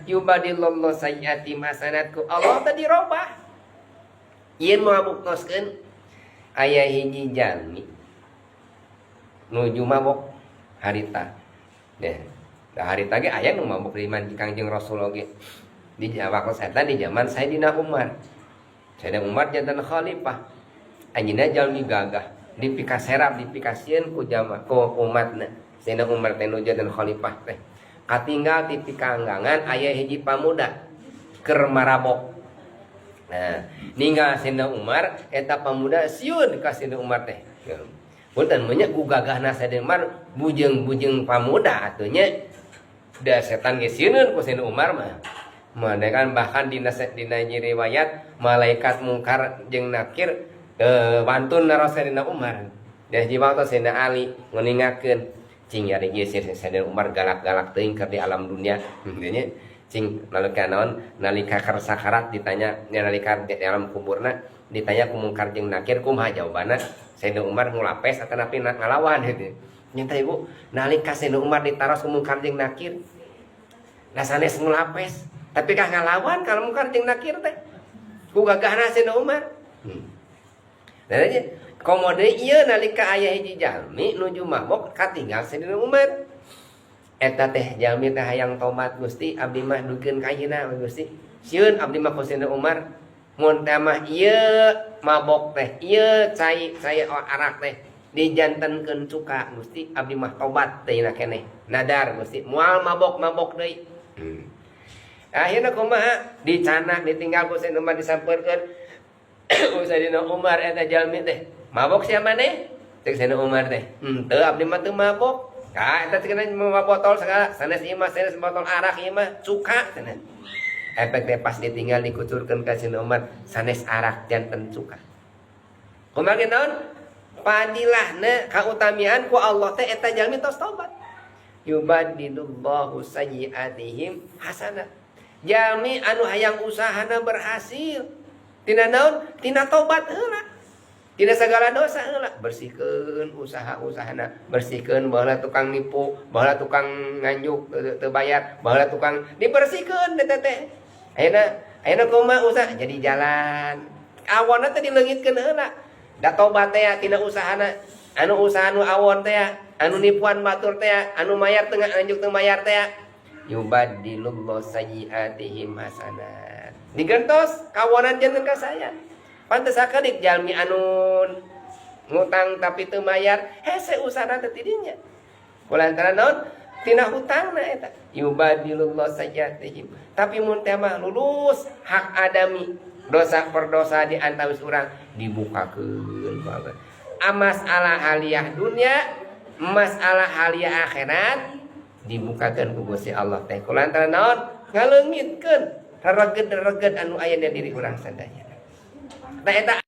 Yubaddilullahu sayyiatihim hasanat, ku Allah teh dirobah. Ieu mau buktoskeun aya hiji jalmi nuju mabok harita. Deh, harita ge aya nu mabok di man Kangjeng Rasul oge. Di waktu eta di zaman Sayyidina Umar. Sayyidina Umar janten khalifah. Anjeunna jalmi gagah, dipikaserap, dipikasieun ku jama ku umatna. Sayyidina Umar teh nu janten khalifah teh. Katinggal di pikanggangan aya hiji pamuda keur marabok. Nah, ninggal Sayyidina Umar, eta pamuda sieun ka Sayyidina Umar teh. Punten nya, ku gagahna Sayyidina Umar, bujeng-bujeng pamuda atuh nya. Da setan ge sieun ku Sayyidina Umar mah. Mana kan bahkan dina dina riwayat malaikat Mungkar jeung Nakir wantun naros Sayyidina Umar. Dan di waktu Sayyidina Ali nguningakeun, cing ari ieu Sayyidina Umar galak-galak teuing keur di alam dunia. Nya cing nalika naon, nalika keur sakarat ditanya nya, nalika di alam kuburna ditanya ku Mungkar jeung Nakir, kumaha jawabanna Sayyidina Umar, ngulapes atanapi ngalawan gitu. Nyata, Ibu, nalika Sayyidina Umar ditaros ku Mungkar jeung Nakir, nah, sanes ngulapes tapi kah ngalawan kalau Mungkar jeung Nakir teh ku gagahna Sayyidina Umar. Nah, aja komo deui ieu nalika aya hiji jalmi nuju mabok katinggal Sayyidina Umar. Eta teh jalmi teh hayang tobat, "Gusti, abdi mah dugikeun ka ayeuna, Gusti. Sieun abdi mah ku Sayyidina Umar. Mun teh mah ieu mabok teh, ieu cai cai arak teh dijantenkeun cuka, Gusti, abdi mah tobat teh keneh. Nadar, Gusti, moal mabok-mabok deui." Akhirnya kumaha? Dicanak, ditinggal ku Sayyidina Umar, disampeurkeun ku Sayyidina Umar eta jalmi teh. "Mabok sia maneh?" Cek Sayyidina Umar teh. "Henteu, abdi mah teu mabok." Ka eta cenah mawa botol segala, sanes ieu mah, sanes botol arak, ieu mah cuka cenah. Efek teh pas ditinggal dikucurkeun ka Sayyidina Umar, sanes arak, janten cuka. Kumaha naon? Padilahna kautamian ku Allah teh eta jalmi tos tobat. Yubaddilullahu sayyiatihim hasanat. Jalmi anu hayang usahana berhasil. Tina naon? Tina tobat heula. Tina segala dosa heula. Bersihkeun usaha-usahana, bersihkeun baheula tukang nipu, baheula tukang nganjuk teu bayar, baheula tukang dibersihkeun eta teh. Ayeuna ayeuna kumaha usaha jadi jalan. Awonna teh dileungitkeun heula. Da tobat teh tina usahana, anu usaha nu awon teh, anu nipuan batur teh, anu mayar teu nganjuk teu mayar teh, yubaddilullahu sayyiatihim hasanat. Digentos kawonan janten kasaya. Pantes sakedik jalmi anu ngutang tapi teu mayar, hese usahana teh tidinya. Kulantaran naon? Tina hutangna eta. Yubaddilullahu sayyiatihim. Tapi mun teh mah lulus hak adami, dosa per dosa di antawis urang dibukakeun banget. Masalah aliyah dunia, masalah aliyah akhirat dibukakeun ku Gusti Allah teh. Kulantaran naon? Ngaleungitkeun rereged-rereged anu aya di diri urang sadaya. Nah, eta